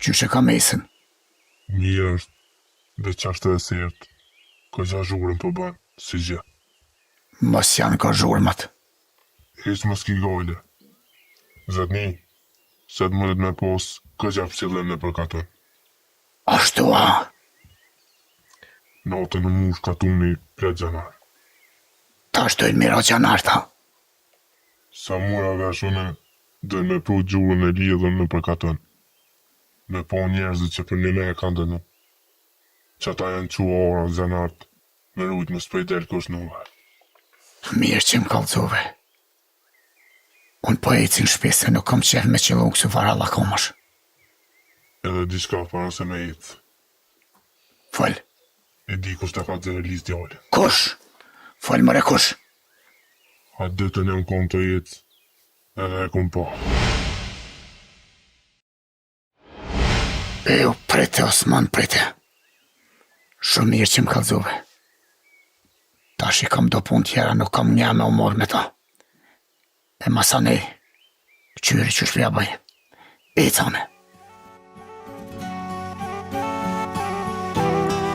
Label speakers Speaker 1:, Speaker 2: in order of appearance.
Speaker 1: Qysh e ka Mesën?
Speaker 2: Mirë është, veç ashtë e sertë, kogja zhurmë po bën, si gjë.
Speaker 1: Mos janë ka zhurmat.
Speaker 2: Hiç mos ki gajle. Zotni, sot mundet me pos kogja pshtillim nëpër katun.
Speaker 1: Ashtu a?
Speaker 2: Natën u mush katuni plot xhanar.
Speaker 1: Tash dojnë me ra xhanart a?
Speaker 2: Sa mora vesh unë, dojnë me pru gjurën e lidhun nëpër katun. Me pa njerëzit që përnime e kanë dënu. Qata janë çu ara xhanart me rujt mos po i del kush nuve.
Speaker 1: Mirë që më kallxove. Unë po eci në shpi se nuk kom qef me qëllu kësu farë hallakomash.
Speaker 2: Edhe diçka para se me ecë.
Speaker 1: Fol.
Speaker 2: E di kush ta ka xerrlis djalin.
Speaker 1: Kush? Fol more kush?
Speaker 2: Atë ditën jam kon tu ecë edhe e kom pa.
Speaker 1: Eu, prite, Osman, prite. Shumë mirë që më kallzove. Tash i kam do punë tjera, nuk kam nja me u marrë me ta. E masanej, kqyri qysh po ja bëj. Ecane.